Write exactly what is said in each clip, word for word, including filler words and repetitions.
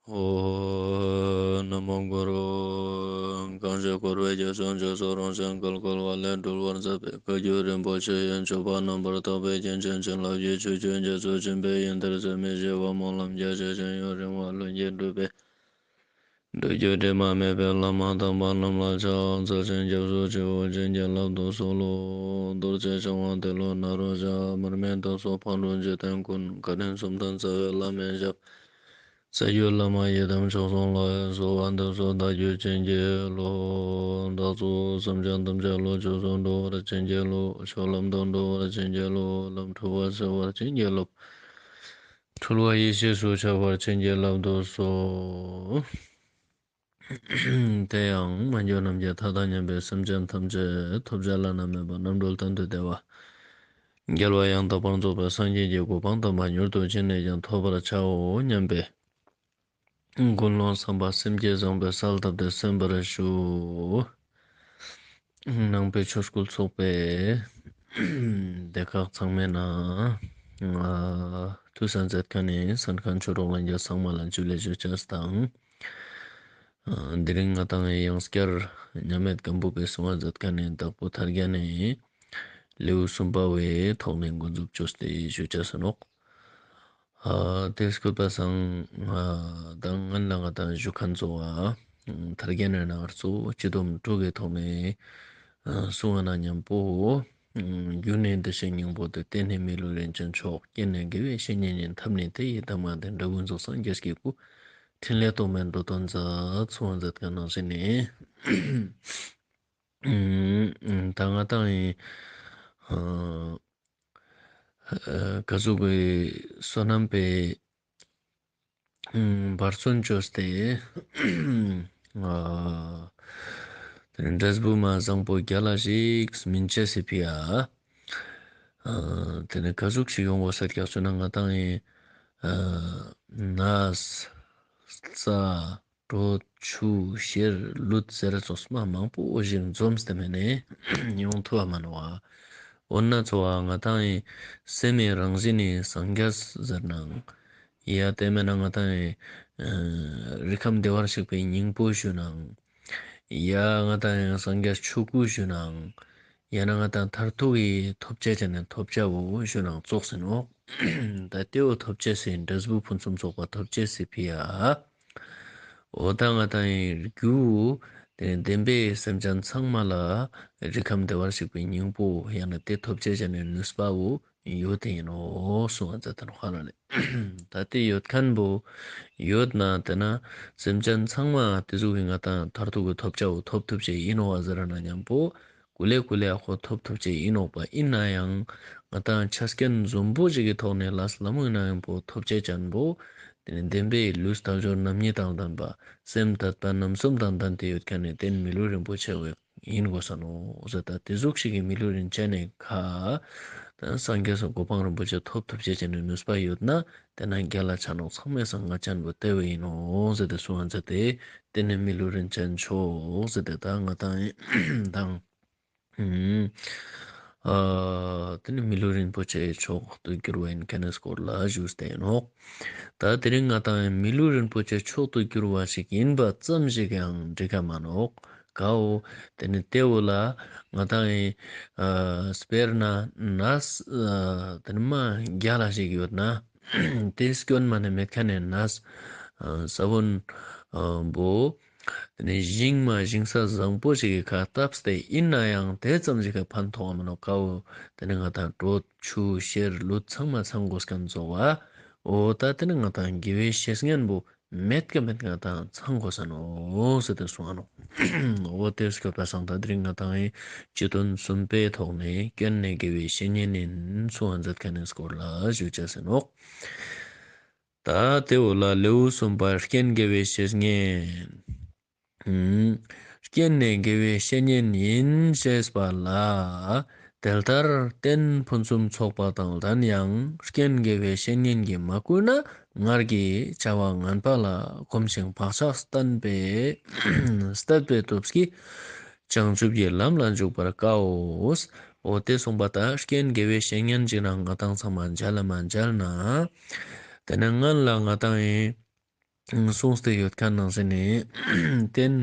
ཨོ། ན་མོ་གུ་རུ། གང་ཞིག་འཁོར་བའི་རྒྱ་མཚོ་མཇུག་སོགས་རང་བཞིན་བརྒལ་བརྒལ་བ་ལས་སྒྲོལ་བར་མཛད་པའི་བཀའ་བརྒྱུད་རིན་པོ་ཆེ་ཡི་མཆོད་པ་རྣམ་པར་དག་པའི་རྒྱན་ཅན་བྱིན་རླབས་ཀྱི་ཆུ་རྒྱུན་རྒྱ་མཚོ་ཆེན་པོའི་ཡུལ་དུ་ཟད་མི་ཤེས་པ་སྨོན་ལམ་རྒྱ་ཆེ་ཞིང་ཡུན་རིང་བ་ལྷུན་གྱིས་གྲུབ་པའི། སྒྲུབ་བརྒྱུད་དྲི་མ་མེད་པའི་བླ་མ་དམ་པ་རྣམས་ལ་ཕྱག་འཚལ་ཞིང་སྐྱབས་སུ་མཆིའོ། བྱིན་གྱིས་བརླབ་ཏུ་གསོལ་ལོ། རྡོ་རྗེ་འཆང་དབང་ཏེ་ལོ་ནཱ་རོ་ཞབས། མར་མི་དྭགས་པོ་ཕག་གྲུ་འཇིག་རྟེན་མགོན། བཀའ་དྲིན་གསུམ་ལྡན་རྩ་བའི་བླ་མའི་ཞབས། རྩ་བརྒྱུད་བླ་མ་ཡི་དམ་མཆོག་གསུམ་ལ། གསོལ་བ་འདེབས་སོ་བདག་རྒྱུད་བྱིན་གྱིས་རློབས། བདག་སོགས་སེམས་ཅན་ཐམས་ཅད་བློ་ཆོས་སུ་འགྲོ་བར་བྱིན་གྱིས་རློབས། ཆོས་ལམ་དུ་འགྲོ་བར་བྱིན་གྱིས་རློབས། ལམ་འཁྲུལ་བ་སེལ་བར་བྱིན་གྱིས་རློབས། འཁྲུལ་བ་ཡེ་ཤེས་སུ་འཆར་བར་བྱིན་གྱིས་བརླབ་ཏུ་གསོལ། དེ་ཡང་མ་གྱུར་ནམ་མཁའི་མཐའ་དང་མཉམ་པའི་སེམས་ཅན་ཐམས་ཅད་ཐོབ་བྱ་བླ་ན་མེད་པ་རྣམ་གྲོལ་གཏན་དུ་བདེ་བ། རྒྱལ་བ་ཡང་དག་པར་རྫོགས་པའི་སངས་རྒྱས་ཀྱི་གོ་འཕང་དམ་པ་མྱུར་དུ་ཅི་ནས་ཀྱང་ཐོབ་པར་བྱའོ་སྙམ་པའི་ཀུན་སློང་བསམ་པ་སེམས་བསྐྱེད་བཟང་པོའི་གསལ་བཏབ་སྟེ་གསན་པར་ཞུ། ནང་པའི་ཆོས་སྐུལ་ཚོགས་པའི་སྡེ་ཁག་ཚང་མའི་ནང་ཐུགས་གསན་མཛད་མཁན་ནི་གསན་མཁན་ཆོས་གྲོགས་ལྷན་རྒྱས་ཚང་མ་ལ་ཇུ་ལེ་ཞུ་ཅེས་དང་། དེ་རིང་ང་དང་ཡང་བསྐྱར་མཉམ་མེད་སྒམ་པོ་པས་གསུང་བ་མཛད་མཁན་ནི་དྭགས་པོ་ཐར་རྒྱན་ནི་ལེའུ་གསུམ་པ་བའི་ཐོག་ནས་འགོ་འཛུགས་བྱས་ཏེ་ཞུ་ཅེས་ནོག། ཨ། དེ་སྐུད་པ་སང་ཨ་ད་སྔོན་ལ་ང་དང་ཞུ་མཁན་ཚོ་བ་ཐར་རྒྱན་ནི་ནང་ཚོ་སྤྱི་སྡོམ་དྲུག་གི་ཐོག་ནས་གསུང་བ་ན་མཉམ་པོ། རྒྱུ་ནི་འདུ་ཤེས་སྙིང་པོ་སྟེ། རྟེན་ནི་མི་ལུས་རིན་ཆེན་མཆོག། རྐྱེན་ནི་དགེ་བའི་བཤེས་གཉེན་ཡིན། ཐབས་ནི་དེ་ཡི་གདམས་ངག་འདི། འབྲས་བུ་རྫོགས་སངས་རྒྱས་ཀྱི་སྐུ། ཕྲིན་ལས་རྟོག་མེད་འགྲོ་དོན་མཛད། གསུང་བ་མཛད་མཁན་ནང་བཞིན་ནི། ད་ང་དང་ཡིན། ཨ། ཨ། ག་ཟུག་གི་བསོད་ནམས་པའི་འབད་བརྩོན་བཅོས་ཏེ། ཨ། དེ་ནས་འབྲས་བུ་མ་བཟང་པོ་རྒྱལ་ལ་ཞིག་སྨིན་ཅེས་སི་ཕི་ཡ། ཨ། དེ་ནས་ག་ཟུག་ཞིག་ཡོང་དགོས་ཟེར་ཀྱག་ཟེར་ན་ང་དང་ཡིན། ཨ། ནས། རྩྭ། གྲོད། ཆུ། གཤེར། ལུད་ཟེར་ཚོ་མ་མང་པོ་ཞིག་འཛོམས་ཏེ་མེད་ནས་ཡོང་ཐུབ་པ་མ་ནོག་བ། འོ་ན་ཚོ་བ་ང་དང་ཡིན་སེམས་ཡི་རང་བཞིན་ནི་སངས་རྒྱས་ཟེར་ནའང་། ཡ་དེ་མེད་ན་ང་དང་ཡིན། ཨ། རིགས་ཁམས་བདེ་བར་གཤེགས་པའི་སྙིང་པོ་ཞུ་ནའང་། ཡ་ང་དང་ཡིན་སངས་རྒྱས་ཆོས་སྐུ་ཞུ་ནའང་། ཡང་ན་ང་དང་མཐར་ཐུག་གི་ཐོབ་བྱ་བྱས་ནས་ཐོབ་བྱའོ་ཞུ་ནའང་ཙོགས་ཟེར་ནོག། ད་དེའོ་ཐོབ་བྱ་སི་འབྲས་བུ་ཕུན་སུམ་ཚོགས་པ་ཐོབ་བྱ་སི་ཕི་ཡ། འོ་ད་ང་དང་ཡིན་རྒྱུ་དེ་ནི་བདེན་པའི་སེམས་ཅན་ཚང་མ་ལ་རིགས་ཁམས་བདེ་བར་གཤེགས་པའི་སྙིང་པོ་ཡང་ན་དེ་ཐོབ་བྱ་བྱས་ནས་ནུས་པའོ་ཡོད་དེ་ཡིན་ནོ་གསུང་བ་མཛད་དོན་ཧ་ལ་ལས། ད་དེ་ཡོད་མཁན་པོ་ཡོད་ན་དེ་ན་སེམས་ཅན་ཚང་མ་དེ་ཟུག་གི་ང་དང་མཐར་ཐུག་གི་ཐོབ་བྱའོ་ཐོབ་ཐུབ་བྱ་ཡིན་ནོ་བ་ཟེར་ན་མཉམ་པོ། ཀུ་ལེ་ཀུ་ལེ་ཨ་ཁོ་ཐོབ་ཐུབ་ཅེས་ཡིན་ནོག་པ། ཡིན་ན་ཡང་ང་དང་ཆ་རྐྱེན་འཛོམས་པོ་ཞིག་གི་ཐོག་ནས་ལས་སླ་མོ་ཡིན་ན་ཡང་པོ་ཐོབ་ཅེས་ཅན་པོ། དེ་ནི་བདེན་པའི་ལུས་དལ་འབྱོར་རྣམ་གཉིས་དང་ལྡན་པ། སེམས་དད་པ་རྣམ་གསུམ་དང་ལྡན་ཏེ་ཡོད་མཁན་ནི་རྟེན་མི་ལུས་རིན་པོ་ཆེ་བས་ཡིན་དགོས་ས་ནོ་ཟེར། ད་དེ་ཟུག་ཞིག་གི་མི་ལུས་རིན་ཆེན་ནི་ཁ། ད་སངས་རྒྱས་སུ་གོ་འཕང་རིན་པོ་ཆེ་ཐོབ་ཐུབ་ཅེས་ཅན་ནི་ནུས་པ་ཡོད་ན་དེ་ན་རྒྱལ་ལ་ཆ་ནོག་ཚང་མའི་སང་ང་ཅན་པོ་དེ་བས་ཡིན་ནོ་ཟེར་ཏེ་གསུང་བ་མཛད་དེ། དེ་ནི་མི་ལུས་རིན་ཆེན་མཆོག་ཟེར་ཏེ་ད་ང་དང་དང་། ཨ། དེ་ནི་མི་ལུས་རིན་པོ་ཆེ་མཆོག་ཏུ་གྱུར་བ་ཡིན་མཁན་ནི་སྐོར་ལ་ཞུས་ཏེ་ཡིན་ནོག། ད་དེ་རིང་ང་དང་མི་ལུས་རིན་པོ་ཆེ་མཆོག་ཏུ་གྱུར་བ་ཞིག་ཡིན་པ་ཙམ་ཞིག་ཡང་འགྲིག་ག་མ་ནོག། གའོ། དེ་ནི་དེ་བོ་ལ་ང་དང་ཨ་དཔེར་ན་ནས་ཨ་དེ་ནི་མ་རྒྱ་ལ་ཞིག་ཡོད་ན། དེ་སྐྱོན་མ་ནས་མེད་མཁན་ནས་ནས་ཨ་ས་བོན་ཨ་བོ། དེ་ནས་ཞིང་མ་ཞིང་ས་བཟང་པོ་ཞིག་གི་ཁ་བཏབ་སྟེ་ཡིན་ན་ཡང་དེ་ཙམ་ཞིག་གི་ཕན་ཐོགས་མི་ནོག་གའོ། དེ་ནས་ང་དང་གྲོད་ཆུ་གཤེར་ལུད་ཚང་མ་ཚང་དགོས་མཁན་བཟོ་བ། འོ་ད་དེ་ནས་ང་དང་དགེ་བའི་བཤེས་གཉེན་པོ་མེད་ཀ་མེད་ང་དང་ཚང་དགོས་ས་ནོ་ཟེར་ཏེ་གསུང་ང་ནོ། འོ་དེ་སྐྱོད་པ་སང་ད་དེ་རིང་ང་དང་ཡིན་སྤྱི་དོན་གསུམ་པའི་ཐོག་ནས་རྐྱེན་ནི་དགེ་བའི་བཤེས་གཉེན་ཡིན་གསུང་བ་མཛད་མཁན་ནི་སྐོར་ལ་ཞུ་བྱ་ཟེར་ནོག། ད་དེ་བོ་ལ་ལེའུ་གསུམ་པ་རྐྱེན་དགེ་བའི་བཤེས་གཉེན། ཨུམ། རྐྱེན་ནི་དགེ་བའི་བཤེས་གཉེན་ཡིན་ཞེས་པ་ལ། དེ་ལྟར་རྟེན་ཕུན་སུམ་ཚོགས་པ་དང་ལྡན་ཡང་རྐྱེན་དགེ་བའི་བཤེས་གཉེན་གྱིས་མ་བསྐུལ་ན་སྔར་གྱི་བྱ་བ་ངན་པ་ལ་གོམས་ཤིང་བག་ཆགས་བསྟན་པས་བསྟད་པའི་སྟོབས་ཀྱིས་བྱང་ཆུབ་ཀྱི་ལམ་ལ་འཇུག་པར་དཀའོ། འོ་དེ་གསུངས་པ་ད་རྐྱེན་དགེ་བའི་བཤེས་གཉེན་ཅིག་རང་ང་དང་ཚང་མ་མཇལ་ལ་མ་མཇལ་ན། དེ་ནས་སྔོན་ལ་ང་དང་ཡིན། གསུངས་ཏེ་ཡོད་མཁན་ནང་བཞིན་ནི། རྟེན་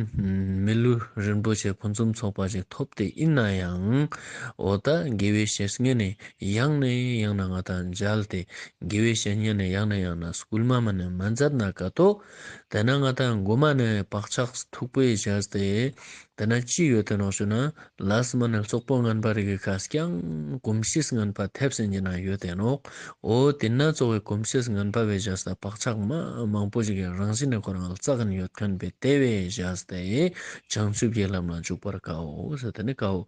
མི་ལུས་རིན་པོ་ཆེ་ཕུན་སུམ་ཚོགས་པ་ཞིག་ཐོབ་སྟེ་ཡིན་ན་ཡང་། འོ་ད་དགེ་བའི་བཤེས་གཉེན་ནི་ཡང་ནས་ཡང་ན་ང་དང་མཇལ་ཏེ། དགེ་བའི་བཤེས་གཉེན་ནི་ཡང་ནས་ཡང་ན་སྐུལ་མ་མ་ནས་མ་མཛད་ན་ཀ་ཏོ། དེ་ན་ང་དང་མགོ་མ་ནས་བག་ཆགས་མཐུག་པོས་བཞག་སྟེ། དེ་ན་ཅི་ཡོད་དེ་ནོག་ཞུ་ན། ལས་མ་ནས་རྩོག་པོ་ངན་པ་རིགས་ཀྱི་ཁ་སྐྱང་གོམས་གཤིས་ངན་པ་ཐེབས་སེ་ཉིན་ན་ཡོད་དེ་ནོག་འོ་དེ་ན་གཙོ་བའི་གོམས་གཤིས་ངན་པ་བའི་བཞག་ས་བག་ཆགས་མ་མང་པོ་ཞིག་གི་རང་བཞིན་ནས་ཁོ་རང་ལ་བཙག་ནས་ཡོད་མཁན་པའི་དེ་བའི་བཞག་སྟེ་བྱང་ཆུབ་ཀྱི་ལམ་ལ་འཇུག་པར་དཀའོ་ཟེར། དེ་ནི་དཀའོ།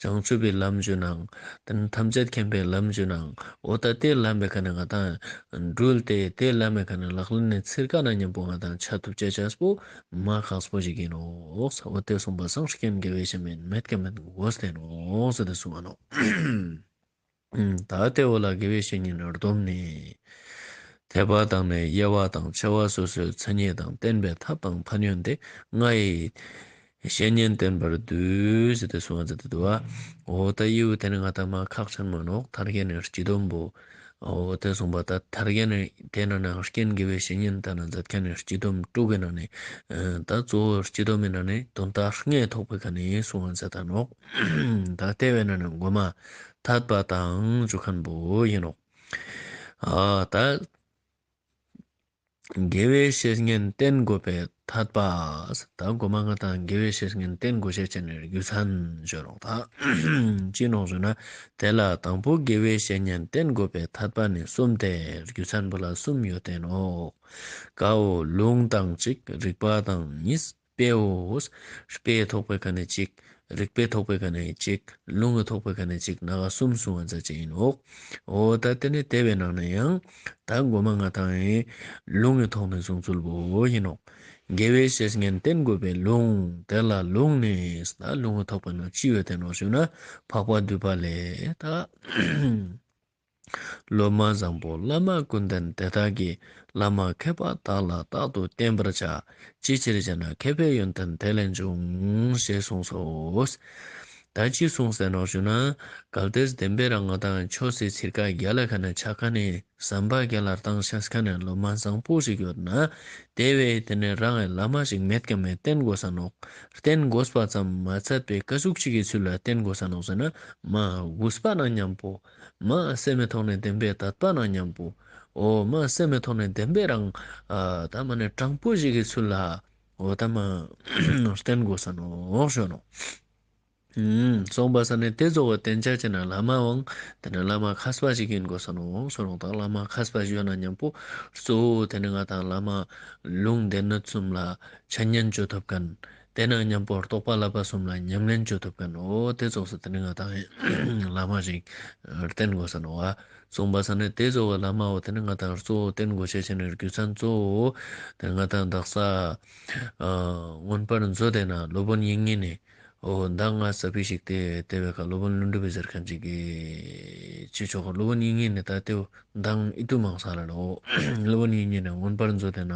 བྱང་ཆུབ་པའི་ལམ་ཞུ་ནའང་། དེ་ནི་ཐམས་ཅད་མཁྱེན་པའི་ལམ་ཞུ་ནའང་། འོ་ད་དེ་ལམ་པའི་ཁ་ནས་ང་དང་འགྲུལ་ཏེ་དེ་ལམ་པའི་ཁ་ནས་ལག་ལེན་ནས་ཚིར་ཀ་ན་མཉམ་པོ་ང་དང་ཆ་ཐུབ་ཅེས་བྱས་པོ། མ་ཁག་པོ་ཞིག་ཡིན་ནོག་འོ་དེ་གསུངས་པ་སང་རྐྱེན་དགེ་བའི་བཤེས་གཉེན་མེད་ཀ་མེད་དགོས་ཏེ་ནོག་ཟེར་ཏེ་གསུངས་པ་ནོག་ད་དེ་འོ་ལ་དགེ་བའི་བཤེས་གཉེན་སྡོམ་ནི། དད་པ་དང་ནི་དབྱེ་བ་དང་། ཆེ་བ་སོ་སོའི་མཚན་ཉིད་དང་། བསྟེན་པའི་ཐབས་དང་ཕན་ཡོན་ཏེ། ང་ཡི་བཤེས་གཉེན་བསྟེན་པར་འདུད་ཟེར་ཏེ་གསུངས་པ་ཟེར་ཏེ་འདུག་བ། འོ་ད་ཡིའུ་དེ་ནི་ང་དང་མ་ཁག་ཆེན་མོ་ནོག་ཐར་རྒྱན་ནི་སྤྱི་སྡོམ་པོ། འོ་དེ་གསུངས་པ་ད་ཐར་རྒྱན་ནི་དེ་ན་ན་རྐྱེན་དགེ་བའི་བཤེས་གཉེན་ད་ན་མཛད་མཁན་ནི་སྤྱི་སྡོམ་དྲུག་གི་ནང་ནས། ད་གཙོ་བོ་སྤྱི་སྡོམ་མི་ནང་ནས་དོན་དག་ལྔའི་ཐོག་པའི་ཁ་ནས་གསུངས་པ་མཛད་ད་ནོག་ད་དེ་བས་ན་ནི་མགོ་མ་ཐད་པ་དང་འཇུག་མཁན་པོ་ཡིན་ནོག་ཨ་ད། དགེ་བའི་བཤེས་གཉེན་བསྟེན་དགོས་པའི་ཐད་པ། ད་མགོ་མ་ང་དང་དགེ་བའི་བཤེས་གཉེན་བསྟེན་དགོས་ཤེས་ཅན་ནི་རྒྱུ་མཚན་བརྗོད་རོགས་ད། ཅི་ནོག་ཟེར་ན། དེ་ལ་དང་པོ་དགེ་བའི་བཤེས་གཉེན་བསྟེན་དགོས་པའི་ཐད་པ་ནི་གསུམ་སྟེ། རྒྱུ་མཚན་པོ་ལ་གསུམ་ཡོད་དེ་ནོག་ཀའོ། ལུང་དང་གཅིག་རིགས་པ་དང་གཉིས། དཔེའོ། དཔེ་ཐོགས་པའི་ཁ་ནས་གཅིག་རིགས་པའི་ཐོགས་པའི་ཁ་ནས་གཅིག་ལུང་གི་ཐོགས་པའི་ཁ་ནས་གཅིག་ནང་གསུམ་གསུངས་པ་མཛད་ཅིག་ཡིན་ནོག་འོ་ད་དེ་ནི་དེ་བའི་ནང་ནས་ཡང་། ད་མགོ་མ་ང་དང་ཡིན། ལུང་གི་ཐོག་ནས་གསུངས་ཚུལ་བོ་ཡིན་ནོག་དགེ་བའི་བཤེས་གཉེན་བསྟེན་དགོས་པའི་ལུང་། དེ་ལ་ལུང་ནི། ད་ལུང་གི་ཐོགས་པའི་ནང་ཅི་ཡོད་དེ་ནོག་ཞུ་ན། འཕགས་པ་འདུས་པ་ལས་ད། སློབ་མ་བཟང་པོ་བླ་མ་ཀུན་ལྡན་དེ་དག་གིས། བླ་མ་མཁས་པ་དག་ལ་རྟག་ཏུ་བསྟེན་པར་བྱ། ཅི་ཕྱིར་ཞེ་ན། མཁས་པའི་ཡོན་ཏན་དེ་ལས་འབྱུང་། ཞེས་གསུངས་སོ། ད་ཅི་གསུངས་ཟེར་ནོག་ཞུ་ན། གལ་ཏེ་བདེན་པའི་རང་ང་དང་ཆོས་སི་ཚིར་ཀ་རྒྱལ་ལ་ཁ་ནས་ཆ་ཁ་ནས་བསམ་པ་རྒྱལ་ལ་བཏང་ཤ་ཁ་ནས་སློབ་མ་བཟང་པོ་ཞིག་ཡོད་ན། དེ་བས་དེ་ནས་རང་ངི་བླ་མ་ཞིག་མེད་ཀ་མེད་བསྟེན་དགོས་ས་ནོག་བསྟེན་དགོས་པ་ཙམ་མ་ཚད་པའི་ཀ་ཟུག་ཅིག་གི་ཚུལ་ལ་བསྟེན་དགོས་ས་ནོག་ཟེར་ན། མ་གུས་པ་ནང་མཉམ་པོ། མ་སེམས་མི་ཐོག་ནས་བདེན་པའི་དད་པ་ནང་མཉམ་པོ། འོ་མ་སེམས་མི་ཐོག་ནས་བདེན་པའི་རང་། ཨ་ད་མ་ནས་དྲང་པོ་ཞིག་གི་ཚུལ་ལ། འོ་ད་མ་བསྟེན་དགོས་ས་ནོག་ཞུ་ནོག་ཨུམ། སོང་པ་ས་ནས་དེ་ཚོ་བ་བསྟེན་བྱ་ཅེ་ན་བླ་མའང་། དེ་ནས་བླ་མ་མཁས་པ་ཞིག་ཡིན་དགོས་ས་ནོག་ཞུ་ནོག་ད་བླ་མ་མཁས་པ་ཞིག་ཡོད་ན་མཉམ་པོ། གཙོ་བོ་དེ་ནས་ང་དང་བླ་མ་ལུང་སྡེ་སྣོད་གསུམ་ལ་འཆད་ཉན་བཅོ་ཐུབ་མཁན། དེ་ནང་མཉམ་པོ་རྟོགས་པ་བསླབ་པ་གསུམ་ལ་ཉམས་ལེན་བཅོ་ཐུབ་མཁན། འོ་དེ་ཚོགས་སུ་དེ་ནི་ང་དང་བླ་མ་ཞིག་བསྟེན་དགོས་ས་ནོག་བ། སོང་པ་ས་ནས་དེ་ཚོགས་བླ་མ་འོ་དེ་ནི་ང་དང་གཙོ་བོ་བསྟེན་དགོས་ཤེས་ཆེ་ནི་རྒྱུ་མཚན་གཙོ་བོ། དེ་ང་དང་དག་ས་མངོན་པར་མཛོད་དེ་ན་སློབ་དཔོན་དབྱིག་གཉེན་ནི། འོ་མདང་ང་ས་བི་ཞིག་དེ་དེ་བས་ཁ་སློབ་དཔོན་ཀླུ་སྒྲུབ་པའི་ཟེར་མཁན་ཅིག་གི་ཅི་ཆོག་ག་སློབ་དཔོན་དབྱིག་གཉེན་ནི་ད་དེ་བོ། མདང་ཨི་ཏུ་མང་ས་ལ་ལོ། སློབ་དཔོན་དབྱིག་གཉེན་ནས་མངོན་པར་མཛོད་དེ་ན།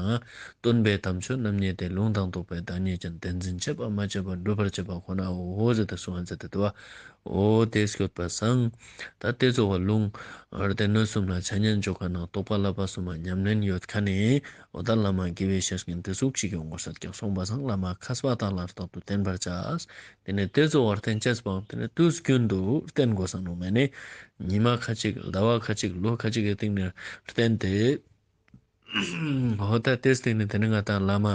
སྟོན་པའི་དམ་ཆོས་རྣམ་གཉིས་ཏེ། ལུང་དང་རྟོགས་པའི་བདག་ཉིད་ཅན། དེ་འཛིན་བྱེད་པ་མ་བྱས་པ། སྒྲུབ་པར་བྱེད་པ་ཁོ་ནའོ། འོ་ཟེར་ཏེ་གསུངས་པ་མཛད་དེ་འདུག་བ། འོ་དེ་སྐྱོད་པ་སང་། ད་དེ་ཚོ་བ་ལུང་སྡེ་སྣོད་གསུམ་ལ་འཆད་ཉན་བཅོ་ཁ་ན་རྟོགས་པ་བསླབ་པ་གསུམ་ལ་ཉམས་ལེན་ཡོད་ཁ་ནས། འོ་ད་བླ་མ་དགེ་བའི་བཤེས་གཉེན་དེ་ཟུག་ཅིག་ཡོང་དགོས་ས་ཀྱང་སོང་པ་སང་བླ་མ་མཁས་པ་དག་ལ་རྟག་ཏུ་བསྟེན་པར་བྱ། དེ་ནས་དེ་ཚོ་བར་བསྟེན་བྱས་པའང་དེ་ནས་དུས་རྒྱུན་དུ་བསྟེན་དགོས་ས་ནོ་མེད་ནས། ཉི་མ་ཁ་ཅིག་ཟླ་བ་ཁ་ཅིག་ལོ་ཁ་ཅིག་གི་སྟེང་ནས་བསྟེན་ཏེ། འོ་ད་དེ་སྟེང་ནས་དེ་ནས་ང་དང་བླ་མ་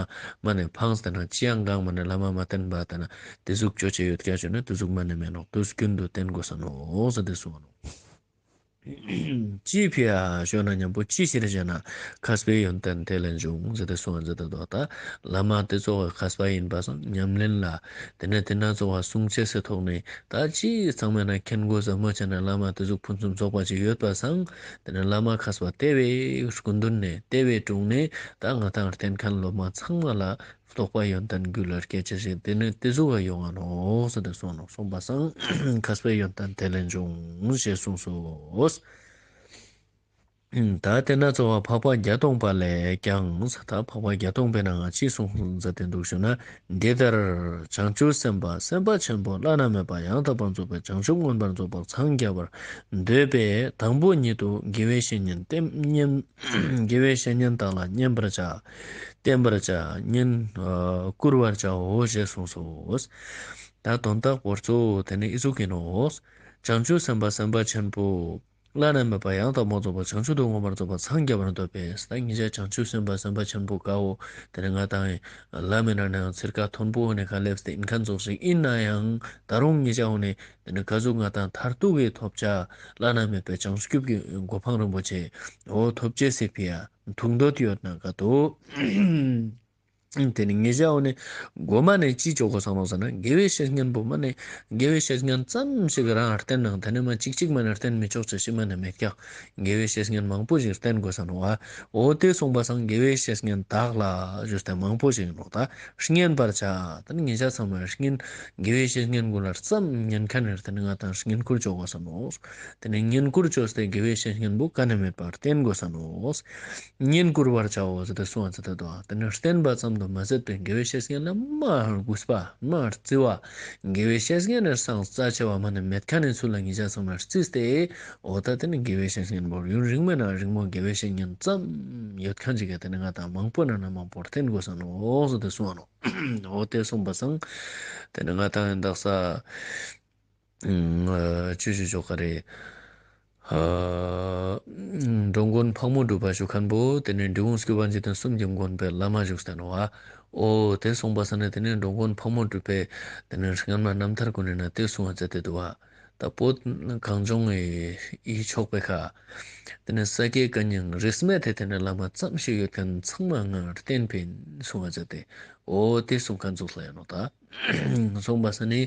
མ་ནས་ཕངས་ཏེ་ན་ཅི་ཡང་གང་མ་ནས་བླ་མ་མ་བསྟེན་པ་དེ་ན་དེ་ཟུག་ཅོ་ཆེ་ཡོད་ཀྱ་ཅོ་ན་དེ་ཟུག་མ་ནས་མེད་ནོ། དུས་རྒྱུན་དུ་བསྟེན་དགོས་ས་ནོ་ཟེར་དེ་གསུངས་ནོ། ཅི་ཕི་ཨ་ཞོ་ན་མཉམ་པོ་ཅི་ཕྱིར་ཞེ་ན། མཁས་པའི་ཡོན་ཏན་དེ་ལས་འབྱུང་ཟེར་ཏེ་གསུངས་ཟེར་ཏེ་འདུག་ད་བླ་མ་དེ་ཚོ་བ་མཁས་པ་ཡིན་པ་སང་ཉམས་ལེན་ལ། དེ་ནས་དེ་ན་ཚོ་བ་གསུང་ཆེ་སེ་ཐོག་ནས་ད་ཅི་ཚང་མས་ན་མཁྱེན་དགོས་ཟབ་མོ་བྱས་ན་བླ་མ་དེ་ཚོ་ཕུན་སུམ་ཚོགས་པ་ཅིག་ཡོད་པ་སང་། དེ་ནས་བླ་མ་མཁས་པ་དེ་བའི་སྐུ་མདུན་ནས་དེ་བའི་དྲུང་ནས་ད་ང་དང་བསྟེན་མཁན་སློབ་མ་ཚང་མ་ལ། རྟོགས་པ་ཡོན་ཏན་རྒྱུད་ལ་སྐྱེ་ཅེས་ཤིག་དེ་ནི་དེ་ཟུག་ག་ཡོང་ང་ནོ་ཟེར་ཏེ་གསུངས་ནོ། གསུངས་པ་སང་མཁས་པའི་ཡོན་ཏན་དེ་ལས་འབྱུང་ཞེས་གསུངས་སོ། ད་དེ་ན་གཙོ་བོ་འཕགས་པ་བརྒྱད་སྟོང་པ་ལས་ཀྱང་ད་འཕགས་པ་བརྒྱད་སྟོང་པའི་ནང་ང་ཅི་གསུངས་ཟེར་ཏེ་འདུག་ཞུ་ན། འདི་ལྟར་བྱང་ཆུབ་སེམས་དཔའ་སེམས་དཔའ་ཆེན་པོ་བླ་ན་མེད་པ་ཡང་དག་པར་རྫོགས་པའི་བྱང་ཆུབ་མངོན་པར་རྫོགས་པར་འཚང་རྒྱ་བར་འདོད་པས་དང་པོ་ཉིད་དུ་དགེ་བའི་བཤེས་གཉེན་བསྟེན་བསྙེན། དགེ་བའི་བཤེས་གཉེན་དག་ལ་བསྙེན་པར་བྱ། བསྟེན་པར་བྱ། བསྙེན་བཀུར་བར་བྱའོ་ཞེས་གསུངས་སོ། ད་དོན་དག་བོར་ཚོ་དེ་ནི་ཨི་ཟུག་ཡིན་ནོ། བྱང་ཆུབ་སེམས་དཔའ་སེམས་དཔའ་ཆེན་པོ་བླ་ན་མེད་པ་ཡང་དག་པར་རྫོགས་པ་བྱང་ཆུབ་ཏུ་མངོན་པར་རྫོགས་པར་འཚང་རྒྱ་བར་འདོད་པས། ད་ངེད་ཅག་བྱང་ཆུབ་སེམས་དཔའ་སེམས་དཔའ་ཆེན་པོ་གའོ། དེ་ནི་ང་དང་ལམ་མི་ན་ནའང་ཚིར་ཀ་མཐོན་པོ་ནས་ཁ་སླེབས་ཏེ་ཨིན་ཁན་ཙོགས་ཤིག་ཡིན་ན་ཡང་ད་རུང་ངེད་ཅག་འོ་ནས་དེ་ནི་ག་ཟུག་ང་དང་མཐར་ཐུག་གི་ཐོབ་བྱ་བླ་ན་མེད་པའི་བྱང་ཆུབ་ཀྱི་གོ་འཕང་རིན་པོ་ཆེ་འོ་ཐོབ་ཅེས་སི་ཕི་ཡ་ཐུག་འདོད་ཡོད་ན་ག་དོ། དེ་ནི་ངེད་ཅག་འོ་ནི་མགོ་མ་ནས་ཅི་ཆོག་གོ་བསམ་ནོ་ཟེར་ན། དགེ་བའི་བཤེས་གཉེན་པོ་མ་ནས་དགེ་བའི་བཤེས་གཉེན་ཙམ་ཞིག་རང་བསྟེན་ནང་དེ་ནས་མ་གཅིག་གཅིག་མ་ནས་བསྟེན་མི་ཆོག་ཅེས་ཤི་མ་ནས་མེད་ཀྱག། དགེ་བའི་བཤེས་གཉེན་མང་པོ་ཞིག་བསྟེན་དགོས་ས་ནོ་བ། འོ་དེ་གསུངས་པ་སང་དགེ་བའི་བཤེས་གཉེན་དག་ལ་ཞུས་ཏེ་མང་པོ་ཞིག་ཡིན་ནོ་ད། བསྙེན་པར་བྱ། ད་ནི་ངེད་ཅག་ཚང་མ་བསྙེན་དགེ་བའི་བཤེས་གཉེན་ཀུན་ལ་ཙམ་ཉན་ཁན་ནི་དེ་ནི་ང་དང་བསྙེན་བཀུར་ཆོག་གོ་ས་ནོ། དེ་ནི་བསྙེན་བཀུར་ཆོག་སྟེ་དགེ་བའི་བཤེས་གཉེན་པོ་ག་ནས་མེད་པར་བསྟེན་དགོས་ས་ནོ། བསྙེན་བཀུར་བར་བྱའོ་ཟེར་ཏེ་གསུངས་པ་ཟེར་ཏེ་དོ། དེ་ནི་བསྟེན་པ་ཙམ་དུ་མ་ཟད་པའི་དགེ་བའི་བཤེས་གཉེན་ལ་མ་གུས་པ་མ་བརྩི་བ། དགེ་བའི་བཤེས་གཉེན་ནི་སང་རྩ་ཆེ་བ་མ་ནི་མེད་ཁན་ནི་ཚུལ་ལ་ངེད་ཅག་ཚང་མ་བརྩིས་ཏེ། འོ་ད་དེ་ནི་དགེ་བའི་བཤེས་གཉེན་པོ་ཡུན་རིང་མོ་ན་རིང་མོ་དགེ་བའི་བཤེས་གཉེན་ཙམ་ཡོད་ཁན་ཅིག་ག་དེ་ནི་ང་དང་མང་པོ་ན་ན་མང་པོར་བསྟེན་དགོས་ས་ནོ་ཟེར་ཏེ་གསུངས་པ་ནོ། འོ་དེ་གསུངས་པ་སང་དེ་ནི་ང་དང་ཡིན་དག་ས། ཨ་ཅི་ཞུ་ཆོག་ག་རེད། ཨ་འགྲོ་མགོན་ཕག་མོ་གྲུ་པ་ཞུ་མཁན་པོ་དེ་ནས་འབྲི་གུང་སྐྱོབ་པ་འཇིག་རྟེན་གསུམ་གྱི་མགོན་པོའི་བླ་མ་བཞུགས་ཟེར་ནོ་བ། འོ་དེ་གསུངས་པ་ས་ནས་དེ་ནས་འགྲོ་མགོན་ཕག་མོ་གྲུ་པས་དེ་ནས་སྔན་མ་རྣམ་ཐར་ཀུན་ནས་ན་དེ་གསུངས་པ་མཛད་དེ་འདུག་བ། ད་བོད་གངས་ལྗོངས་ཡི་ཕྱོགས་པའི་ཁ་དེ་ནས་ས་སྐྱའི་བཀའ་རྙིང་རིས་མེད་དེ་དེ་ནས་བླ་མ་ཙམ་ཞིག་ཡོད་མཁན་ཚང་མ་ང་བསྟེན་པས་གསུངས་པ་མཛད་དེ། འོ་དེ་གསུངས་མཁན་ཚོགས་ལ་ཡིན་ནོ་ད། གསུངས་པ་ས་ནི་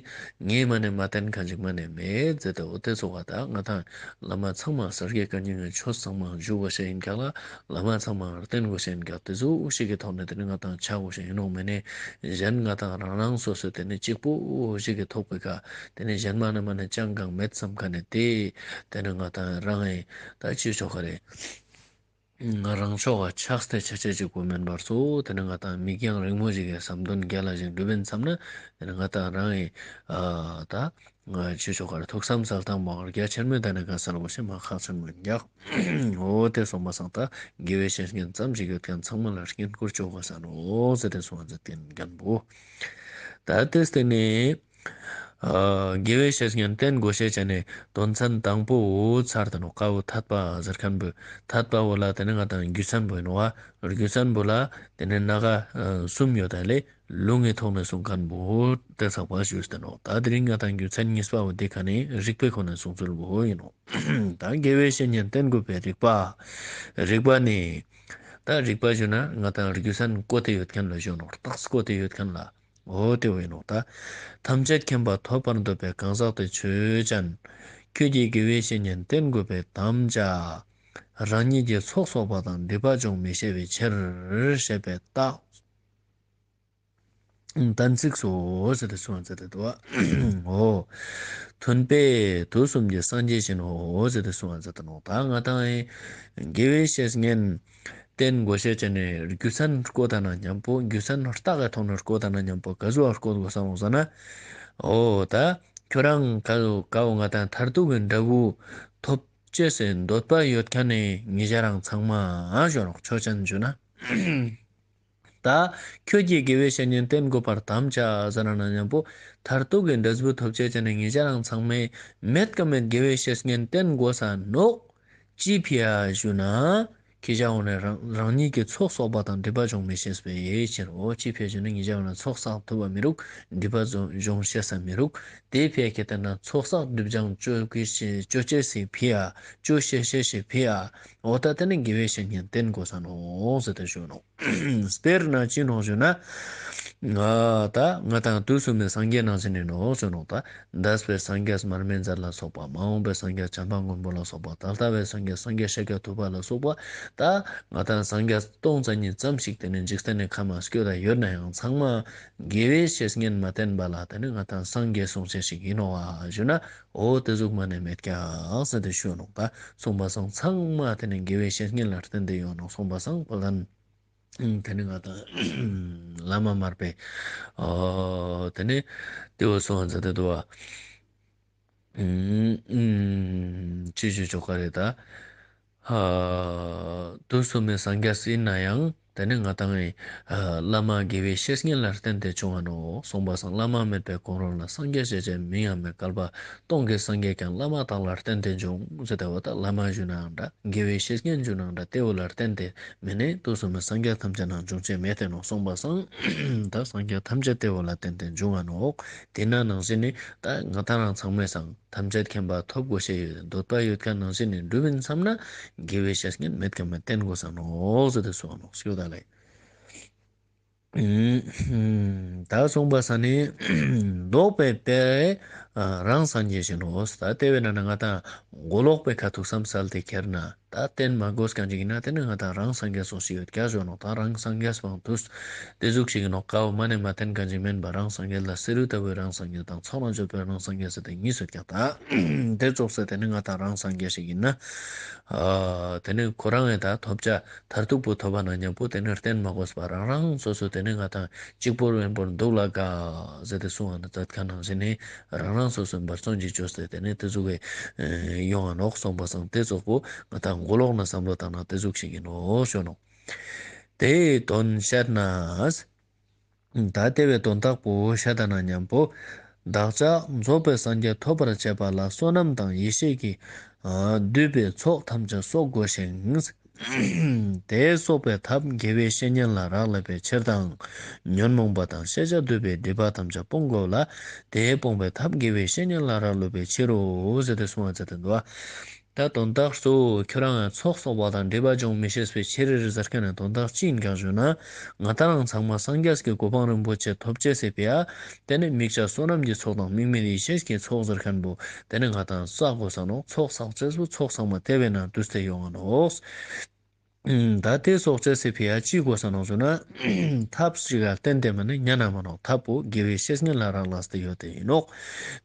ངས་མ་ནས་མ་བསྟེན་མཁན་ཅིག་མ་ནས་མེད་ཟེར་ཏེ། འོ་དེ་ཚོ་བ་ད་ང་དང་བླ་མ་ཚང་མ་ས་སྐྱའི་བཀའ་རྙིང་གི་ཆོས་ཚང་མ་བཞུགས་དགོས་ཤེས་ཡིན་ཀྱག་ལ། བླ་མ་ཚང་མ་བསྟེན་དགོས་ཤེས་ཡིན་ཀྱག། དེ་ཚོ་ཞིག་གི་ཐོག་ནས་དེ་ནི་ང་དང་ཆ་དགོས་ཤེས་ཡིན་ནོ་མེད་ནས། གཞན་ང་དང་རང་རང་སོ་སོའི་དེ་ནི་གཅིག་པོ་ཞིག་གི་ཐོག་པའི་ཁ་དེ་ནི་གཞན་མ་ནས་མ་ནས་ཅང་གང་མེད་བསམ་མཁན་ནས་དེ་དེ་ནི་ང་དང་རང་ཡིན་ད་ཅི་ཆོག་ག་རེད། ང་རང་ཕྱོགས་ལ་ཆགས་ཏེ་ཆ་ཆ་གཅིག་པུ་མིན་པར་སོ། དེ་ནི་ང་དང་མིག་རྒྱང་རིང་མོ་ཞིག་གི་བསམ་དོན་རྒྱ་ལ་ཞིག་འགྲུབ་པའི་མཚམས་ན་དེ་ནི་ང་དང་རང་ཡི་ཨ་ད་ང་ཆོས་ཕྱོགས་ཀར་ཐུགས་བསམ་གསལ་དང་མང་རྒྱ་ཆེར་མོས་ད་ནི་ག་སར་བ་ཞིག་མ་ཁག་ཆེན་མོ་འཇག། འོ་དེ་གསུངས་པ་སང་ད་དགེ་བའི་བཤེས་གཉེན་ཙམ་ཞིག་ཡོད་མཁན་ཚང་མ་ལ་བསྙེན་བཀུར་ཆོག་ག་ས་ནོ་ཟེར་ཏེ་གསུངས་པ་མཛད་དེ་མཁན་པོ། ད་དེ་སྟེ་ནི། ཨ་དགེ་བའི་བཤེས་གཉེན་བསྟེན་དགོས་ཤེས་བྱ་ནས་དོན་ཚན་དང་པོ་ཚར་དུ་ནོ་ཀ་བོ་ཐད་པ་ཟེར་མཁན་པོ་ཐད་པ་བོ་ལ་དེ་ནི་ང་དང་རྒྱུ་མཚན་པོ་ཡིན་ནོ་བ། རྒྱུ་མཚན་པོ་ལ་དེ་ནི་སྣ་ཁ་གསུམ་ཡོད་ད་ལས་ལུང་གི་ཐོག་ནས་གསུང་མཁན་པོ་དེ་ཚགས་པ་ཞུས་ཏེ་ནོ། ད་དེ་རིང་ང་དང་རྒྱུ་མཚན་གཉིས་པ་བོ་དེ་ཁ་ནས་རིགས་པའི་ཁོ་ནས་གསུང་ཚུལ་བོ་ཡིན་ནོ། ད་དགེ་བའི་བཤེས་གཉེན་བསྟེན་དགོས་པའི་རིགས་པ། རིགས་པ་ནི། ད་རིགས་པ་ཞུ་ན་ང་དང་རྒྱུ་མཚན་བཀོད་དེ་ཡོད་མཁན་ལ་ཞུ་ནོ། རྟགས་བཀོད་དེ་ཡོད་མཁན་ལ། འོ་དེ་བས་ནོ་ད། ཐམས་ཅད་མཁྱེན་པ་ཐོབ་པར་འདོད་པའི་གང་ཟག་དེ་ཆོས་ཅན། ཁྱོད་ཀྱིས་དགེ་བའི་བཤེས་གཉེན་བསྟེན་དགོས་པའི་དམ་བཅའ། རང་ཉིད་ཀྱི་ཚོགས་གསོག་པ་དང་སྒྲིབ་པ་སྦྱོང་མི་ཤེས་པའི་ཕྱིར་ཞེས་པའི་རྟགས། གཏན་ཚིགས་སོ་ཟེར་ཏེ་གསུངས་ཟེར་ཏེ་འདུག་བ། འོ། མཐུན་དཔེ་དུས་གསུམ་གྱི་སངས་རྒྱས་བཞིན་ནོ་ཟེར་ཏེ་གསུངས་ཟེར་ཏེ་ནོ། ད་ང་དང་དགེ་བའི་བཤེས་གཉེན། བསྟེན་དགོས་ཤེས་བྱས་ནས་རྒྱུ་མཚན་བཀོད་ད་ན་མཉམ་པོ་རྒྱུ་མཚན་རྟགས་ཀྱི་ཐོག་ནས་བཀོད་ད་ན་མཉམ་པོ་ག་ཟུག་བཀོད་དགོས་བསམ་ཟེར་ན། འོ་ད་ཁྱོད་རང་ག་ག་བོ་ང་དང་མཐར་ཐུག་གི་འབྲས་བུ་ཐོབ་ཅེས་སི་འདོད་པ་ཡོད་མཁན་ནི་ཉེ་ཆར་རང་ཚང་མ་ཞོར་ཆོས་ཅན་བརྗོད་ན། ད་ཁྱོད་ཀྱིས་དགེ་བའི་བཤེས་གཉེན་བསྟེན་དགོས་པར་དམ་བཅའ་ཟེར་ན་མཉམ་པོ་མཐར་ཐུག་གི་འབྲས་བུ་ཐོབ་ཅེས་བྱས་ནས་ཉེ་ཆར་རང་ཚང་མས་མེད་ཀ་མེད་དགེ་བའི་བཤེས་གཉེན་བསྟེན་དགོས་ས་ནོག། ཅི་ཕི་ཡ་ཞུ་ན། ཁྱེད་ཅག་འོ་ནས་རང་རང་ཉིད་ཀྱི་ཚོགས་གསོག་པ་དང་སྒྲིབ་པ་སྦྱོང་མི་ཤེས་པའི་ཕྱིར་རོ། ཅི་ཕི་ཡ་ཞུ་ན་ངེད་ཅག་འོ་ན་ཚོགས་བསགས་ཐུབ་པ་མི་རུག། སྒྲིབ་པ་སྦྱོང་སྦྱོང་ཤེས་ས་མི་རུག། དེ་ཕི་ཡ་ཁྱེད་ལྟ་ན་ཚོགས་བསགས་སྒྲིབ་སྦྱང་བཅོ་གི་བཅོ་བཅོ་ཅེས་སི་ཕི་ཡ་བཅོ་ཤེས་ཤེས་ཤེས་ཕི་ཡ། འོ་ད་དེ་ནི་དགེ་བའི་བཤེས་གཉེན་བསྟེན་དགོས་ས་ནོག་ཟེར་ཏེ་ཞུ་ནོག། དཔེར་ན་ཅི་ནོག་ཞུ་ན། ང་ད་ང་དང་དུས་གསུམ་པའི་སངས་རྒྱས་ནང་བཞིན་ནི་ནོག་ཞུ་ནོག་ད། འདས་པའི་སངས་རྒྱས་མར་མེ་མཛད་ལ་སོགས་པ། མ་འོངས་པའི་སངས་རྒྱས་བྱམས་པ་མགོན་པོ་ལ་སོགས་པ། ད་ལྟ་བའི་སངས་རྒྱས་སངས་རྒྱས་ཤཱཀྱ་ཐུབ་པ་ལ་སོགས་པ། ད་ང་དང་སངས་རྒྱས་སྟོང་རྩ་གཉིས་ཙམ་ཞིག་དེ་ནི་འཇིག་རྟེན་ནི་ཁམས་སྐྱོད་ད་ཡོད་ན་ཡང་ཚང་མ་དགེ་བའི་བཤེས་གཉེན་མ་བསྟེན་པ་ལ་དེ་ནི་ང་དང་སངས་རྒྱས་གསུང་བྱེད་ཞིག་ཡིན་ནོ་བ་ཞུ་ན། འོ་དེ་ཟུག་མ་ནས་མེད་ཀྱག་ཟེར་ཏེ་ཞུ་ནོག་ད་གསུངས་པ་སང་ཚང་མ་དེ་ནི་དགེ་བའི་བཤེས་གཉེན་ལ་བརྟེན་ཏེ་ཡོང་ནོག་གསུངས་པ་སང་བ་ལན། དེ་ནི་ང་དང་བླ་མ་མར་པས་དེ་ནི་དེ་བོ་སོང་ཟེར་ཏེ་འདུག་བ། ཅི་ཞུ་ཆོག་ག་རེད་ད། དུས་གསུམ་པའི་སངས་རྒྱས་ཡིན་ན་ཡང་དེ་ནི་ང་དང་བླ་མ་དགེ་བའི་བཤེས་གཉེན་ལ་བརྟེན་ཏེ་བྱུང་བ་ནོ་གསུངས་པ་སང་། བླ་མ་མེད་པའི་གོང་རོལ་ན། སངས་རྒྱས་ཞེས་བྱའི་མིང་ཡང་མེད། བསྐལ་པ་སྟོང་གི་སངས་རྒྱས་ཀྱང་། བླ་མ་དག་ལ་བརྟེན་ཏེ་འབྱུང་ཟེར་ཏེ་བ་ད་བླ་མ་ཞུ་ནའང་འདྲ། དགེ་བའི་བཤེས་གཉེན་ཞུ་ནའང་འདྲ། དེ་བོ་ལ་བརྟེན་ཏེ་མེད་ནས་དུས་གསུམ་པའི་སངས་རྒྱས་ཐམས་ཅད་ནང་འབྱུང་བྱེད་མེད་དེ་ནོ་གསུངས་པ་སང་། ད་སངས་རྒྱས་ཐམས་ཅད་དེ་བོ་ལ་བརྟེན་ཏེ་འབྱུང་བ་ནོ། དེ་ན་ནང་བཞིན་ནི་ད་ང་དང་རང་ཚང་མའི་སང་ཐམས་ཅད་མཁྱེན་པ་ཐོབ་དགོས་ཤེས་ཡོད། འདོད་པ་ཡོད་མཁན་ནང་བཞིན་ནི་འགྲུབ་ཡིན་བསམ་ན་དགེ་བའི་བཤེས་གཉེན་མེད་མཁན་མ་བསྟེན་དགོས་ས་ནོ་ཟེར་ཏེ་གསུངས་ནོ་ཞུ་ད་ལེ། ད་གསུངས་པ་ས་ནི་ལྡོག་པའི་དཔེ་རང་སངས་རྒྱས་བཞིན་ནོ། ད་དེ་བས་ན་ན་ང་དང་མགོ་ལོག་པའི་ཁ་ཐུག་བསམ་སལ་ཏེ་ཁྱེར་ན། ད་བསྟེན་མ་དགོས་གང་ཅིག་ཡིན་ན་དེ་ནི་ང་དང་རང་སངས་རྒྱས་སོགས་ཤིག་ཡོད་ཀྱག་ཞུ་ནོ། ད་རང་སངས་རྒྱས་པའང་དུས་དེ་ཟུག་ཞིག་ཡིན་ནོ། ཀའོ་མ་ནས་མ་བསྟེན་གང་ཅིག་མིན་པ། རང་སངས་རྒྱས་ལ་བསེ་རུ་ལྟ་བུའི་རང་སངས་རྒྱས་དང་ཚོགས་ལ་འཇུག་པའི་རང་སངས་རྒྱས་ཟེར་ཏེ་གཉིས་ཡོད་ཀྱག་ད། དེ་ཙོགས་ཟེར་དེ་ནི་ང་དང་རང་སངས་རྒྱས་ཤིག་ཡིན་ན། དེ་ནི་ཁོ་རང་ཡང་ད་ཐོབ་བྱ་མཐར་ཐུག་པོ་ཐོབ་པ་ན་མཉམ་པོ་དེ་ནི་བསྟེན་མ་དགོས་པ་རང་རང་སོ་སོ་དེ་ནི་ང་དང་གཅིག་པོར་དབེན་པོར་འདུག་ལ་དགའ་ཟེར་ཏེ་གསུང་བ་ན་མཛད་མཁན་ནང་བཞིན་ནི། རང་རང་སོ་སོའི་འབད་བརྩོན་གྱིས་བཅོས་ཏེ་དེ་ནས་དེ་ཟུག་གི་ཡོང་བ་ནོག་གསུངས་པ་སང་དེ་ཙོགས་པོ་ང་དང་མགོ་ལོག་ནས་བསམ་བློ་བཏང་ན་དེ་ཟུག་ཞིག་ཡིན་ནོ་ཞུ་ནོ། དེའི་དོན་བཤད་ན། ད་དེ་བའི་དོན་དག་པོ་བཤད་ད་ན་མཉམ་པོ། བདག་ཅག་རྫོགས་པའི་སངས་རྒྱས་ཐོབ་པར་བྱེད་པ་ལ་བསོད་ནམས་དང་ཡེ་ཤེས་ཀྱི་བསྡུས་པའི་ཚོགས་ཐམས་ཅད་གསོག་དགོས་ཤིང་། དེས་གསོག་པའི་ཐབས་དགེ་བའི་བཤེས་གཉེན་ལ་རག་ལས་པའི་ཕྱིར་དང་། ཉོན་མོངས་པ་དང་ཤེས་བྱ་འདུས་པའི་སྒྲིབ་པ་ཐམས་ཅད་སྤོང་དགོས་ལ། དེས་སྤོང་བའི་ཐབས་དགེ་བའི་བཤེས་གཉེན་ལ་རག་ལས་པའི་ཕྱིར་རོ་ཟེར་ཏེ་གསུངས་པ་མཛད་དེ་འདུག་ད་དོན་དག་གཙོ་བོ་ཁྱོད་རང་ཚོགས་གསོག་པ་དང་སྒྲིབ་པ་སྦྱོང་མི་ཤེས་པའི་ཕྱིར་ཟེར་མཁན་ནི་དོན་དག་ཅི་ཡིན་གང་ཞུ་ན། ང་དང་རང་ཚང་མ་སངས་རྒྱས་ཀྱི་གོ་འཕང་རིན་པོ་ཆེ་ཐོབ་ཅེས་ཟེར་བའི་ཡ། དེ་ནི་དམིགས་བྱ་བསོད་ནམས་ཀྱི་ཚོགས་དང་དམིགས་མེད་ཡེ་ཤེས་ཀྱི་ཚོགས་ཟེར་མཁན་པོ། དེ་ནི་ང་དང་བསགས་དགོས་ས་ནོ། ཚོགས་བསགས་ཅེས་པོ་ཚོགས་ཚང་མ་དེ་བས་ན་དུས་དེ་ཡོང་ང་ནོ། ད་དེ་གསོག་ཅེས་ཟེར་བའི་ཡ་ཅི་དགོས་ས་ནོ་ཟེར་ན། ཐབས་ཤིག་ལ་བརྟེན་ཏེ་མ་ནི་ཉན་ན་མ་ནོ། ཐབས་པོ་དགེ་བའི་བཤེས་གཉེན་ལ་རག་ལས་ཏེ་ཡོད་དེ་ཡིན་ནོ།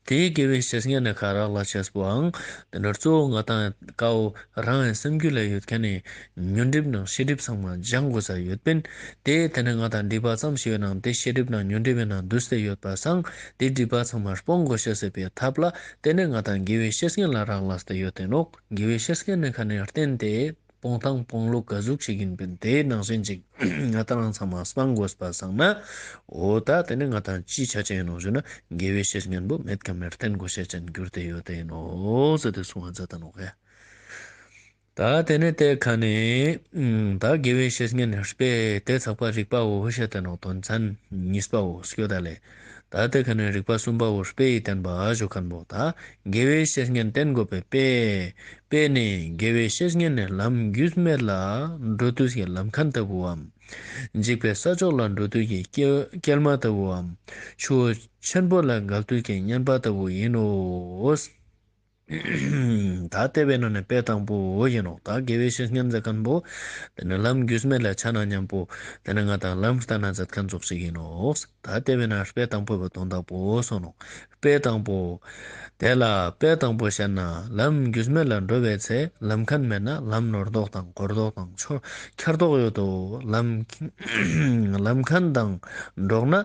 དེའི་དགེ་བའི་བཤེས་གཉེན་ནི་ག་རག་ལས་ཅེས་པོའང་། དེ་ནི་གཙོ་བོ་ང་དང་ཀའོ་རང་ཡང་སེམས་རྒྱུད་ལ་ཡོད་མཁན་ནི་ཉོན་སྒྲིབ་ནང་ཤེས་སྒྲིབ་ཚང་མ་སྦྱང་དགོས་ས་ཡོད་པིན། དེ་དེ་ནི་ང་དང་སྒྲིབ་པ་ཙམ་ཞིག་ཡོད་ནའང་དེ་ཤེས་སྒྲིབ་ནང་ཉོན་སྒྲིབ་ཡིན་ན་འདུས་ཏེ་ཡོད་པ་སང་དེ་སྒྲིབ་པ་ཚང་མ་སྤོང་དགོས་ཤེས་ཟེར་བའི་ཐབས་ལ་དེ་ནི་ང་དང་དགེ་བའི་བཤེས་གཉེན་ལ་རག་ལས་ཏེ་ཡོད་དེ་ནོ། དགེ་བའི་བཤེས་གཉེན་ནི་ཁ་ནས་བསྟེན་ཏེ། སྤོང་སྟངས་སྤོང་ལུགས་ག་ཟུག་ཅིག་ཡིན་པིན་དེ་ནང་བཞིན་ཅིག་ང་དང་རང་ཚང་མ་སྤང་དགོས་པ་སང་ན། འོ་ད་དེ་ནི་ང་དང་ཅི་ཆ་ཅན་ཡིན་ནོ་ཞུ་ན་དགེ་བའི་བཤེས་གཉེན་པོ་མེད་ཀ་མེད་བསྟེན་དགོས་ཤེས་ཅན་གྱུར་ཏེ་ཡོད་དེ་ཡིན་ནོ་ཟེར་ཏེ་གསུང་བ་མཛད་ད་ནོ་ག་ད་དེ་ནི་དེ་ཁ་ནས་ད་དགེ་བའི་བཤེས་གཉེན་དཔེ་དེ་ཚགས་པ་རིག་པའོ་བཤད་དེ་ནོ། དོན་ཚན་གཉིས་པའོ་སྐྱོ་ད་ལེ། ད་དེ་ཁ་ནས་རིག་པ་གསུམ་པའོ་དཔེ་ཡི་བསྟན་པ་ཞུ་མཁན་པོ་ད་དགེ་བའི་བཤེས་གཉེན་བསྟེན་དགོས་པའི་དཔེ། དཔེ་ནི་དགེ་བའི་བཤེས་གཉེན་ནི་ལམ་རྒྱུས་མེད་ལ་འགྲོ་དུས་ཀྱི་ལམ་ཁན་ལྟ་བུའམ། འཇིགས་པའི་ས་ཕྱོགས་ལ་འགྲོ་དུས་ཀྱི་སྐྱེལ་སྐྱེལ་མ་ལྟ་བུའམ། ཆུ་བོ་ཆེན་པོ་ལ་བརྒལ་དུས་ཀྱི་མཉེན་པ་ལྟ་བུ་ཡིན་ནོ། ད་དེ་བས་ན་ནི་དཔེ་དང་པོ་ཡིན་ནོ། ད་དགེ་བའི་བཤེས་གཉེན་ཟེར་མཁན་པོ། དེ་ནི་ལམ་རྒྱུས་མེད་ལ་ཆ་ན་མཉམ་པོ། དེ་ནི་ང་དང་ལམ་ལྟ་ན་མཛད་མཁན་ཙོགས་ཤིག་ཡིན་ནོ། ད་དེ་བས་ན་དཔེ་དང་པོ་བའི་དོན་དག་པོ་སོང་ནོ། དཔེ་དང་པོ། དེ་ལ་དཔེ་དང་པོ་བཤད་ན་ལམ་རྒྱུས་མེད་ལ་འགྲོ་བའི་ཚེ་ལམ་ཁན་མེད་ན་ལམ་ནོར་ལྡོག་དང་སྒོར་ལྡོག་དང་ཆོ་འཁྱར་ལྡོག་ཡོད་དོ། ལམ་ལམ་ཁན་དང་འགྲོགས་ན་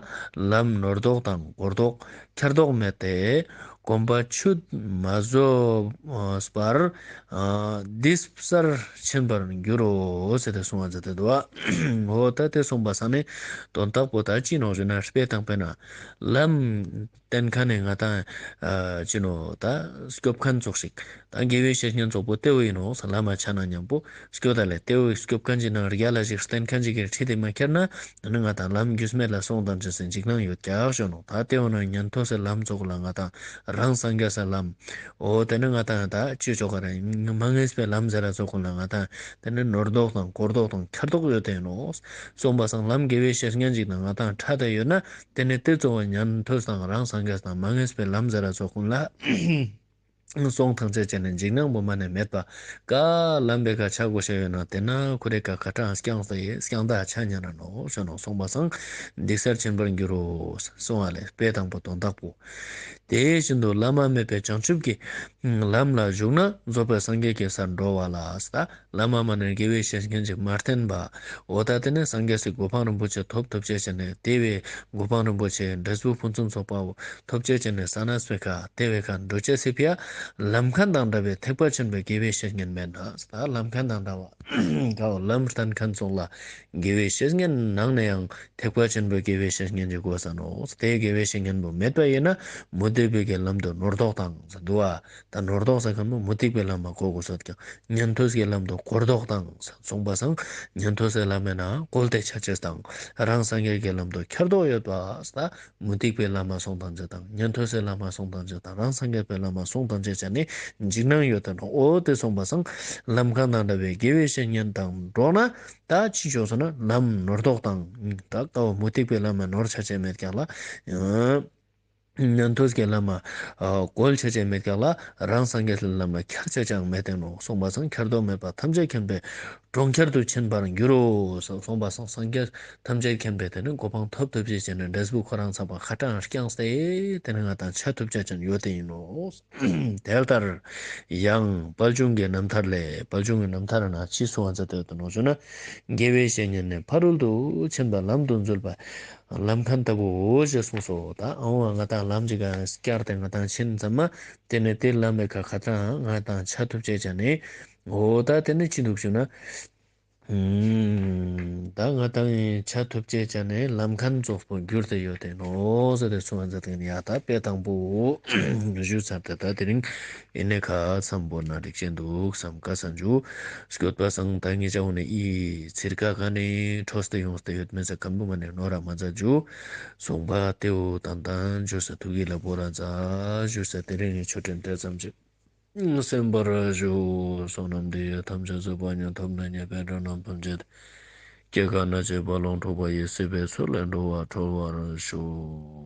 ལམ་ནོར་ལྡོག་དང་སྒོར་ལྡོག་འཁྱར་ལྡོག་མེད་དེ། གོམ་པ་ཆུད་མ་བཟོད་པར་འདི་སར་ཕྱིན་པར་འགྱུར་རོ་ཟེར་ཏེ་གསུང་བ་མཛད་དེ་འདུག་བ། འོ་ད་དེ་གསུངས་པ་ས་ནི་དོན་དག་པོ་ད་ཅི་ནོ་ཞུ་ན་དཔེ་དང་དཔེར་ན་ལམ། བསྟན་མཁན་ནི་ང་དང་ཅི་ནོ་ད་སྐྱོབ་མཁན་ཙོགས་ཤིག་ད་དགེ་བའི་བཤེས་གཉེན་ཙོགས་པོ་ཏེའུ་ཡིན་ནོ་ས་ལ་མ་ཆ་ན་མཉམ་པོ་སྐྱོ་ད་ལེ་ཏེའུ་སྐྱོབ་མཁན་གྱི་ནང་རྒྱ་ལ་ཞིག་བསྟན་མཁན་གྱི་གི་ཁྲིད་དེ་མ་ཁྱེར་ན་ནི་ང་དང་ལམ་རྒྱུས་མེད་ལ་སོང་དང་ཅི་སེ་འཇིགས་སྣང་ཡོད་ཀྱག་ཞོ་ནོ། ད་ཏེའུ་ནང་ཉན་ཐོས་སེ་ལམ་ཙོགས་ལ་ང་དང་ར་ རང་སངས་རྒྱས་ས་ལམ། འོ་དེ་ནི་ང་དང་ད་ཅི་ཆོག་ག་རེད། མ་ངེས་པའི་ལམ་ཟེར་ར་ཚོ་ཀུན་ལ་ང་དང་དེ་ནི་ནོར་ལྡོག་དང་གོར་ལྡོག་དང་ཁྱེར་ལྡོག་ཡོད་དེ་ནོ། གསུངས་པ་སང་ལམ་དགེ་བའི་བཤེས་གཉེན་ཅིག་དང་ང་དང་ཕྲད་དེ་ཡོད་ན་དེ་ནི་དེ་གཙོ་བོ་ཉན་ཐོས་དང་རང་སངས་རྒྱས་དང་མ་ངེས་པའི་ལམ་ཟེར་ར་ཚོ་ཀུན་ལ། སོང་ཐང་ཆད་བྱས་ནས་འཇིགས་སྣང་བུ་མ་ནས་མེད་པ། ཀ་ལམ་པའི་ཀ་ཆ་གོ་ཤ་ཡོད་ན་དེ་ན་ཁུ་རེ་ཀ་ཁ་གྲངས་སྐྱང་ས་ཡེ་སྐྱང་དག་ཆ་ཉན་ན་ནོ་ཤོ་ནོ་གསུངས་པ་སང་འདི་སར་ཕྱིན་པར་འགྱུར་རོ། གསུང་བ་ལས་དཔེ་དང་པོ་དོན་དག་པོ། དེ་བཞིན་དུ་བླ་མ་མེད་པའི་བྱང་ཆུབ་ཀྱི་ལམ་ལ་ཞུགས་ན་རྫོགས་པའི་སངས་རྒྱས་ཀྱི་སར་འགྲོ་བ་ལ་ཟེར། བླ་མ་མ་ནས་དགེ་བའི་བཤེས་གཉེན་ཅིག་མ་བསྟེན་པ། འོ་ད་དེ་ནས་སངས་རྒྱས་སི་གོ་འཕང་རིན་པོ་ཆེ་ཐོབ་ཐོབ་ཅེས་བྱས་ནས་དེ་བས་གོ་འཕང་རིན་པོ་ཆེ་འབྲས་བུ་ཕུན་སུམ་ཚོགས་པ་ཐོབ་ཅེས་བྱས་ནས་ས་ན་སྤེ་ཁ་དེ་བས་ཁ་འགྲོ་ཅེས་སི་ཕི་ཡ་ལམ་མཁན་དང་འདྲ་བའི་ཐེག་པ་ཆེན་པོའི་དགེ་བའི་བཤེས་གཉེན་མེད་ན་ད་ལམ་མཁན་དང་འདྲ་བ་ག་བ་ལམ་བསྟན་མཁན་ཚོགས་ལ་དགེ་བའི་བཤེས་གཉེན་ནང་ནས་ཡང་ཐེག་པ་ཆེན་པོའི་དགེ་བའི་བཤེས་གཉེན་གྱི་དགོས་ས་ནོ། དེའི་དགེ་བའི་བཤེས་གཉེན་པོ་མེད་པ་ཡིན་ན་མུ་སྟེགས་པའི་གི་ལམ་དུ་ནོར་ལྡོག་དང་འདུ་བ། ད་ནོར་ལྡོག་ཟེར་མཁན་པོ་མུ་སྟེགས་པའི་ལམ་མ་གོ་དགོས་སོད་ཀྱང་ཉན་ཐོས་ཀྱི་ལམ་དུ་གོར་ལྡོག་དང་གསུངས་པ་སང་ཉན་ཐོས་ཀྱི་ལམ་མེད་ན་བཀོལ་ཏེ་ཆ་ཅེས་དང་རང་སངས་རྒྱས་ཀྱི་ལམ་དུ་ཁྱེར་ལྡོག་ཡོད་པ་ད་མུ་སྟེགས་པའི་ལམ་མ་སོང་དང་ཅེས་དང་ཉན་ཐོས་ཀྱི་ལམ་མ་སོང་དང་ཅེས་དང་རང་སངས་རྒྱས་པའི་ལམ་མ་སོང་དང་ཅེས་བྱས་ནས་འཇིགས་སྣང་ཡོད་དེ་ནོ། འོ་དེ་གསུངས་པ་སང་ལམ་མཁན་དང་འདྲ་བའི་དགེ་བའི་བཤེས་གཉེན་དང་འགྲོགས་ན་ད་ཅི་ཆོག་སོང་ན་ལམ་ནོར་ལྡོག་དང་ད་ཀ་བ་མུ་སྟེགས་པའི་ལམ་མ་ནོར་ཆ་ཅེས་མེད་ཀྱང་ལ། ཉན་ཐོས་ཀྱི་ལམ་མ་བཀོལ་ཆ་ཅེས་མེད་ཀྱང་ལ་རང་སངས་རྒྱས་ལ་ལམ་མ་ཁྱེར་ཆ་ཅེས་མེད་དེ་ནོ། གསུངས་པ་སང་ཁྱེར་ལྡོག་མེད་པ་ཐམས་ཅད་མཁྱེན་པས་གྲོང་ཁྱེར་དུ་ཕྱིན་པར་འགྱུར་རོ། གསུངས་པ་སང་སངས་རྒྱས་ཐམས་ཅད་མཁྱེན་པས་དེ་ནི་གོ་འཕང་ཐོབ་ཐོབ་ཅེས་བྱས་ནས་འབྲས་བུ་ཁོ་རང་ཚང་པ་ཁ་གྲངས་རྐྱང་སྟེ་དེ་ནི་ང་དང་ཆ་ཐུབ་ཆ་ཅན་ཡོད་དེ་ཡིན་ནོ། དེ་ལྟར་ཡང་དཔལ་འབྱུང་གི་རྣམ་ཐར་ལས། དཔལ་འབྱུང་གི་རྣམ་ཐར་ན་ཅི་གསུང་བ་མཛད་དེ་ཡོད་དེ་ནོ་ཞུ་ན། དགེ་བའི་བཤེས་གཉེན་ནི་ཕ་རོལ་ཏུ་ཕྱིན་པ་ལམ་དུ་འཛུལ་བ། ལམ་མཁན་ལྟ་བུའོ་ཞེས་གསུངས་སོ། ད་ཨང་བ་ང་དང་ལམ་ཅིག་ག་བསྐྱར་ཏེ་ང་དང་ཕྱིན་ཙམ་མ་དེ་ནས་དེ་ལམ་མེ་ཁ་ཁ་ཐང་ང་དང་ཆ་ཐུབ་ཅེས་བྱ་ནས། འོ་ད་དེ་ནས་ཅི་འདུག་ཞུ་ན། ད་ང་དང་ཆ་ཐུབ་ཅེས་བྱ་ནས་ལམ་མཁན་རྫོགས་པོ་འགྱུར་ཏེ་ཡོད་དེ་ནོ་ཟེར་ཏེ་གསུང་བ་མཛད་དེ་ཡ་ད་དཔེ་དང་པོ་ཞུ་ཚར་ཏེ་ད་དེ་རིང་ཡིན་ནས་ཁ་མཚམས་བོར་ན་འགྲིག་ཅན་འདུག་བསམ་ཀ་ས་འཇུ། སྐྱོད་པ་སང་ད་ངེད་ཅག་འོ་ནས་ཨི་ཚིར་ཀ་ག་ནས་འཕྲོས་ཏེ་ཡོངས་ཏེ་ཡོད་མེད་ས་ཁམ་བུ་མ་ནས་ནོ་ར་མ་ཛ་འཇུ། གསུངས་པ་ཏེའུ་དང་དང་འཇུ་ས་ཐུག་གི་ལ་བོ་ར་ཛ་ཞུ་ས་དེ་རིང་ནས་ཆོས་ཁྲིམས་དེ་ཙམ་ཅིག་གསན་པར་ཞུ། བསོད་ནམས་འདི་ཡིས་ཐམས་ཅད་གཟིགས་པ་ཉིད། ཐོབ་ནས་ཉེས་པའི་དགྲ་རྣམས་ཕམ་བྱས་ཏེ། སྐྱེ་རྒ་ན་འཆིའི་རྦ་ཀློང་འཁྲུགས་པ་ཡི། སྲིད་པའི་མཚོ་ལས་འགྲོ་བ་སྒྲོལ་བར་ཤོག།